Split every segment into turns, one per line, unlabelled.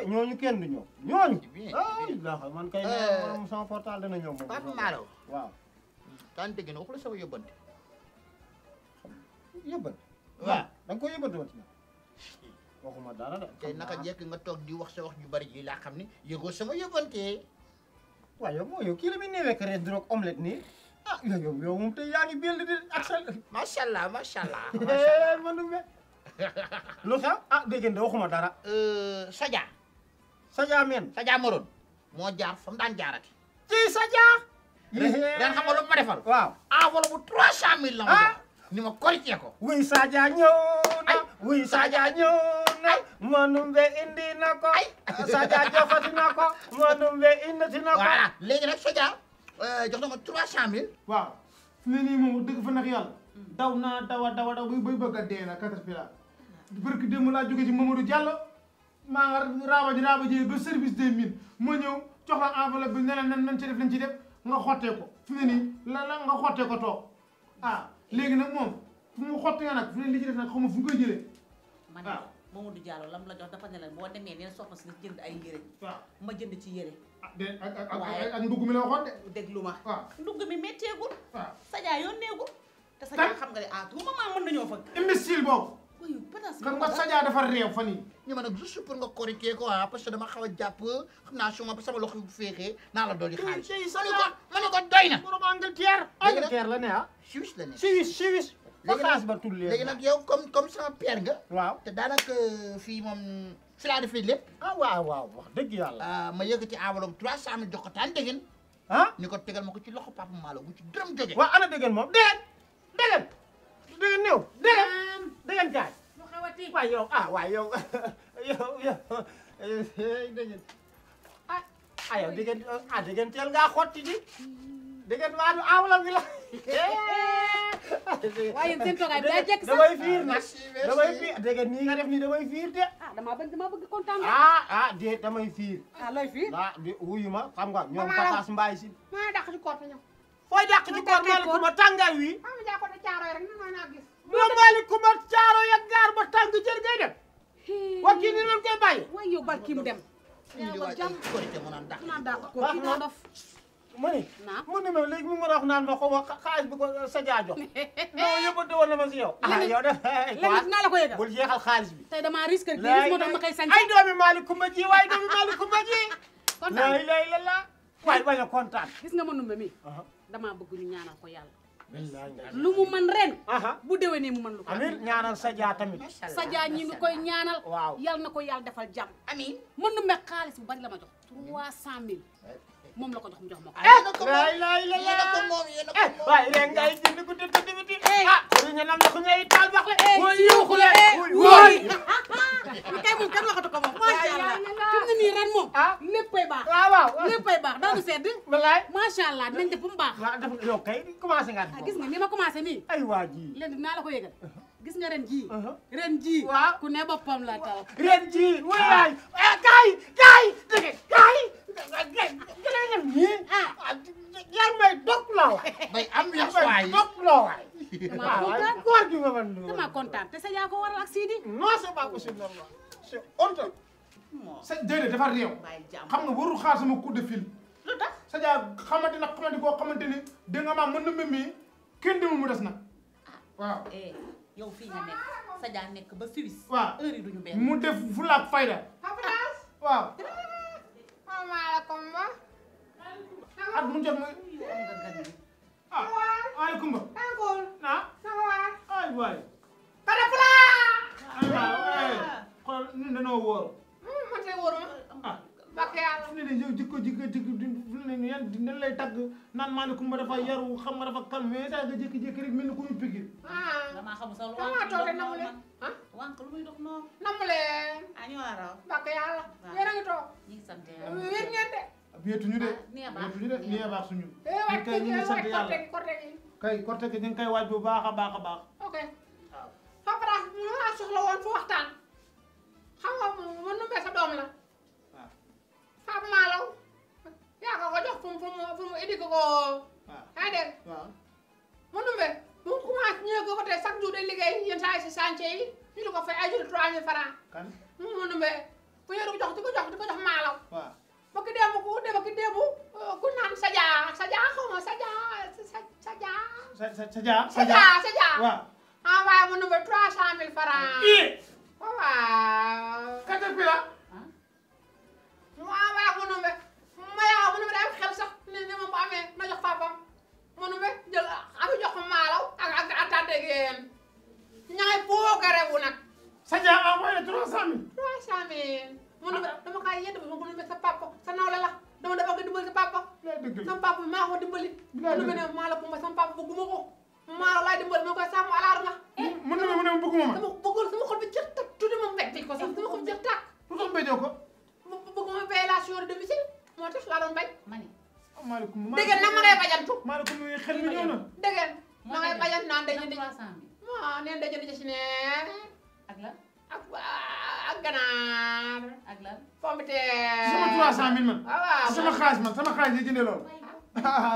ñooñu kenn du ñëw ñooñu. ah man kay sama portable dana ñëw moom.
Papa Malaw
waaw.
daan dégg na waxu la sama yóbbante.
yóbbante.
waaw
da nga ko yóbbante woon ci waxuma dara de.
tey naka jekk nga toog di wax sa wax ju bari ji laa xam ni yëgoo sama yóbbante.
waaw yow kii la muy néewee que res drogue omelette nii. ah yow moom tey yaa ngi bill di ak sa.
macha allah macha allah.
Manumbe. lu xew ah dégg nga waxuma dara.
Sadia.
Sadia men.
Sadia Morone moo jaar fa mu daan jaarati.
ci Sadia.
ren xam nga lu ma defal.
waaw
enveloppe bu 300 000 la ma jox. ni ma korité ko.
wuy Sadia ñëw na. wuy Sadia ñëw na. Manumbe indi na ko. Sadia jofati na ko. Manumbe indi na ko.
voilà léegi nag Sadia jox na ma 300 000.
waaw fi ne nii moom dëgg fa nag yàlla daw naa dawa bay bëgg a dee na caterpillar barki démb laa jóge ci Mamadou Diallo maa nga raaba ji ba service des mines ma ñëw jox la enveloppe bi ne la nan ci def lañ ci def nga xottee ko fi ne nii la nga xottee ko toog ah léegi nag moom fu mu xottee nag fi ne li ci def nag xaw ma fu mu koy jëlee
man Mamadou Diallo lam la jox dafa ne la boo demee neen soxna si jënd ay yére
waaw
ma jënd ci yére
ah de ak ndugg mi la waxoon de
déglu ma
waaw
ndugg mi métteegul
waaw
Sadia yónneegul te Sadia xam nga ne à tout moment mën nañoo fëgg
imbécile boobu
wayu peut-être
xam nga Sadia dafa réew fan yi
ñu ma nag juste pour nga corriger ko parce que dama xaw a jàpp xam naa su ma sama loxo bu féexee naa la dolli xaalis. ma ne ko doy na.
borom Angleterre la ne ah.
Suisse la ne.
Suisse. ba xaas ba tullee.
léegi nag yow comme sama père nga.
waaw
te daanaka fii moom fi laa defee lépp.
ah waaw wax dëgg yàlla.
ma yëkkati enveloppe 300 000 jox ko taan dégg
ah
ni ko tegal ma ko ci loxo Papa Malaw bu ci dërëm jóge.
waaw ana dégg moom dégg néew dégg kaay.
lu xewati
waay yow dégg yow dégg teel ngaa xotti di dégg waa du enveloppe bi la.
waaye yéen seen toogaay bi daa jekk sax
damay fiir nag damay fiir dégg nii nga def nii damay fiir de.
ah dama bëgg kontaan
de damay fiir.
looy fiir
di wuyu ma xam nga ñoom Pataas Mbaye si.
maa dàq ci koor ñëw.
fooy dàq ci koor Malick ma tàngaay wi.
ma jaa ko de caaro rek nan naa gis.
moom Malick ma caaro ya gaar ba tàng jër ngay dem. wa kii ni leen koy bàyyi.
waaye yow bal kii mu dem
indi waa jàmm korité mu naan dàq.
ko kii naa dof
ma ne mu ne ma léegi mu ngi wax naan ma xaw ma xaalis bi ko Sadia jox non yóbbante woon na ma si yow. yow de
léegi naa la ko yëgal
bul jeexal xaalis bi.
tey damaa risque kii moo tax ma koy sañ
ay doomi Malick Coumba ji waaye doomi Malick Coumba ji.
kontaan
la waay bañ a kontaan.
gis nga ma numbe mi damaa bëgg ñu ñaanal ko yàlla lu mu mën ren bu déwénee mu mën lu ko
amiin ñaanal Sadia tamit.
Sadia ñi ngi koy ñaanal
waaw
yàlla na ko yàlla defal jàmm
amiin
mën numbe xaalis bu bari la ma jox 300 000 moom la ko jox mu jox ma ko.
yéen a ko moom
waaye léegi ngay jënd ko dëgg dëgg dëgg ñu nam na ko ngay taal bax la
woy yuuxu la woy kay moom kenn waxatu ko moom macha allah fi mu ne nii ren moom léppay baax
waaw
léppay baax daanu sedd
wallaay
macha allah dinañ def bu mu baax
waaw dafa yow kay commencé nga
gis nga ni ma commencé nii
ay waa ji
leen dinaa la ko yëgal gis nga ren jii
waaw
ku ne boppam la taw
ren jii waay kaay dëgg yaa may dog loo waay.
bay ambiance waay
dog loo waay.
damaa kontaan
koor gi nga mën
damaa kontaan te Sadia ko waral ak Sidi.
non c'est pas possible normal c'est honteux.
sa déedéet dafa réew xam nga warul xaar sama coup de fil.
lu tax
Sadia xamante koo xamante ni dégg nga maam mën na mën mii kenn demul mu des nag waaw.
yow fii nga nekk Sadia nekk ba Suisse.
waaw
heure yi duñu benn.
mu def fulaak fayda. waaw. at mu jot ma waaleykum ba ay waay ay waay xool ñun dañoo wóor
man tey wóor ma bakke yàlla
ne yow jikko ne yan dina lay tagg naan maaleykum ba dafa yaru xam nga dafa calme mais saa nga jékki-jékki rek mel ni ku ñu pigir
damaa xamul sax lu
damaa toog rek namu leen
wànq lu muy dox noonu
namu leen
ñoo raw
bakke yàlla yéen a ngi toog
ñu ngi sant
wér ngeen de
wéetuñu de
nii
nii baax suñu
waaj
kay ñu ngi sant yàlla
korte gi
kay korte gi ñu ngi koy waaj bu baax a baax a baax
ok Papa mu laa soxla woon fu waxtaan xam nga mu numbee sa doom la Papa Malaw yaa ko jox fu mu indi ko yaa dégg mu numbee mu commencé ñëw ko tey chaque jour day liggéey yenn saa yi si chantier yi ñu di ko fay ay juri 3000 francs
kan
mu numbee bu ñu di ko jox maalaw
waaw
ba ki démb ku naan Sadia xaw ma Sadia
waaw
envoyé ma numbe 300 000 francs waaw
Caterpillar
mu envoyé ma numbe ma yaakaar ma numbe day am xel sax ne ma bu amee na jox papam ma numbe jël abi jox ko maalaw ak attante ngeen ña ngay boogarewu nag
Sadia envoyé 300 000
300 000 mu numbe dama kaa yedd bi ma numbe sa papa sa nawle la dama dafa ko dimbali sa papa sama papa bi maa ko dimbali mu numbe ne maa la kumba sama papa bëgguma ko maalaw laay dimbali ma koy sàmm alaar la
mu ne bëgguma ma
sama bëggul sama xol bi jër tak tuuti moom betti ko sax sama xol bi jër tak
lu tax béjoo ko
bëgguma violation de domicile moo tax laa doon bañ
maaleykum
dégg nag ma ngay bajantu
maaleykum xel mi ñëw na
dégg ma ngay bajant naan day jënd
300
waaw neen day jënd ci ne
ak lan
ak ganaar
ak lan
pompiteer
sama 300 000 man
waaw
sama xaalis yi jëndee loolu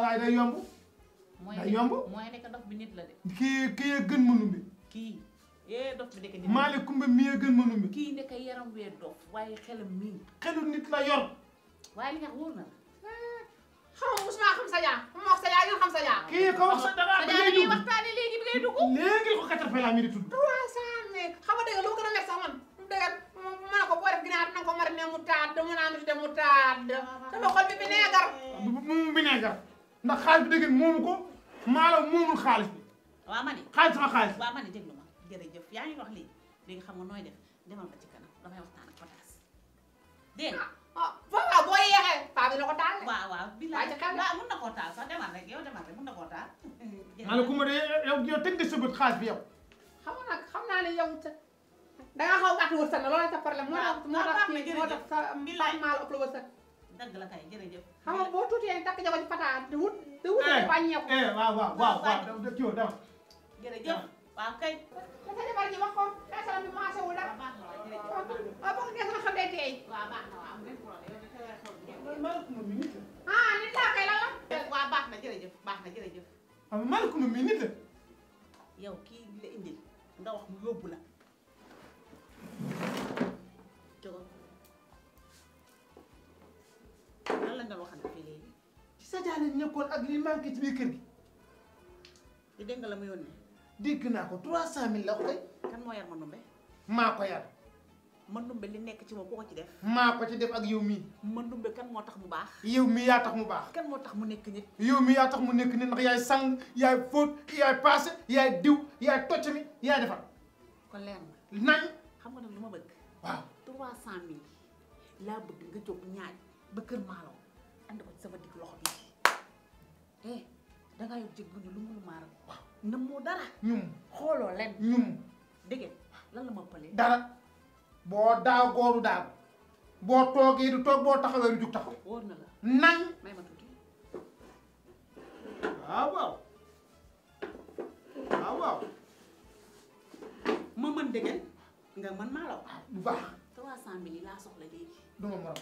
waaye day yomb day yomb
mooy nekk dof bi nit la de
kii gën ma numbi
kii dof bi nekk nit
maaleykum mi gën ma numbi
kii nekk yaram wee dof waaye xelam mii
xelu nit la yor
waaye li nga wóor na
xam nga musuma xam Sadia ma wax Sadia ngeen xam Sadia
kii ko wax sa dara bi ngay dugg
waxtaane léegi bi ngay dugg
léegi ko Caterpillar mi di tudd
300 000 xam nga dégg lu ma gën a metti sax man dégg ma ne ko boo def ginaar dina ko mariner mu taat mu naan ci mu taat sama xol bi vinaigre
mu vinaigre ndax xaalis bi dégg moomu ko maalaw moomul xaalis bi
waaw ma ne
sama xaalis
waaw ma ne déglu ma jërëjëf yaa ngi wax lii léegi xam nga nooy def demal ba ci kanam damay waxtaan ak Potas dégg nga
waaw boo yeexee paa bi na ko taal
waaw bilaay waaw mun na koo taal sax demal rek yow demal rek mun na koo taal
maaleykum de yow teg nga sa bët xaalis bi yow
xam naa ne yow da nga xaw gàtt wërsëg na loolu sa problème moo tax sa maal ëpp la wërsëg
dëgg la kay jërëjëf
xam nga boo tuutee takk jago ci pataat di wut wàññeeku
waaw kii woo dama
jërëjëf waaw kay
da sa jabar ji wax ko xeesalam bi maasé wul dara waaw boo ko gee sama xam day teey
waaw baax na waaw benn problème
maaleykum mi nit
nit laa kay lan la
waaw baax na jërëjëf
maaleykum mi nit la
yow kii la indil nga wax mu yóbbu la jógal lan la nga waxante fii léegi
ci Sadia lañ nekkoon ak li manqué ci biir kër gi
di dégg nga la mu yónnee
dégg naa ko 300 000 la ko
kan moo yar ma numbe
maa ko yar
ma numbe li nekk ci moom ku ko ci def
maa ko ci def ak yow mii
ma numbe kan moo tax mu baax
yow mii yaa tax mu baax
kan moo tax mu nekk nit
yow mii yaa tax mu nekk nit ndax yaay sang yaay fóot yaay paase yaay diw yaay tocc mi yaay defar
kon leer na
nañ
xam nga nag lu ma bëgg
waaw
300 000 laa bëgg nga jóg ñaaj ba kër maalaw andi ko ci sama digg loxo bi dangaa yow jég bu ñu lu munu maaral waaw na moo dara
ñum
xooloo leen
ñum
dégg lan la ma pëlee
dara boo daaw gooru daaw boo toogee du toog boo taxawee du jug taxaw
wóor na la
nañ
may ma tuuti
waaw
ma mën dégg nga mën maalaw
bu baax
300 000 yi laa soxla léegi
duma mën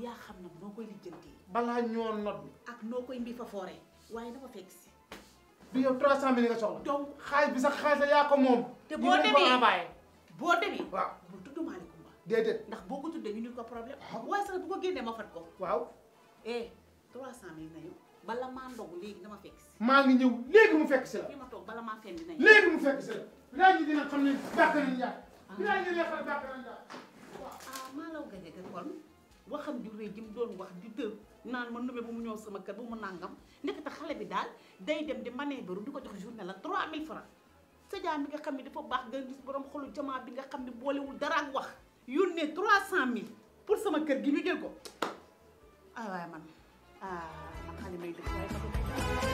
yaa xam nag noo koy lijjanti
balaa ñoo not bi
ak noo koy mbi fa foore waaye dafa fekk si
du yow 300 000 nga soxla
donc
xaalis bi sax xaalis la yaa ko moom
te boo demee
envoyé
boo demee
waaw
bul tudd Malicoumba
déedéet
ndax boo ko tuddee ñu ni ko problème waaye sax bu ko génnee ma fat ko
waaw
300 000 nañu bala maa ndogu léegi dama fekk si
maa ngi ñëw léegi mu fekk si la
fii ma toog bala maa fen dinañ
léegi mu fekk si la bilaa ñi dina xam ne bàkk nañ jaar bilaa ñi dina xam ne bàkk nañ jaar
maalaw gaje ga kon waxam ju rëy ji mu doon wax di dëw naan ma numbe bu mu ñëw sama kër bu mu nàngam ndekete xale bi daal day dem di manœuvre di ko jox journée la 3000 francs Sadia mi nga xam ne dafa baax nga gis borom xolu jamaa bi nga xam ne boolewul dara ak wax yónnee 300 000 pour sama kër gi ñu jël ko ay waaye man xale may dëkk waaye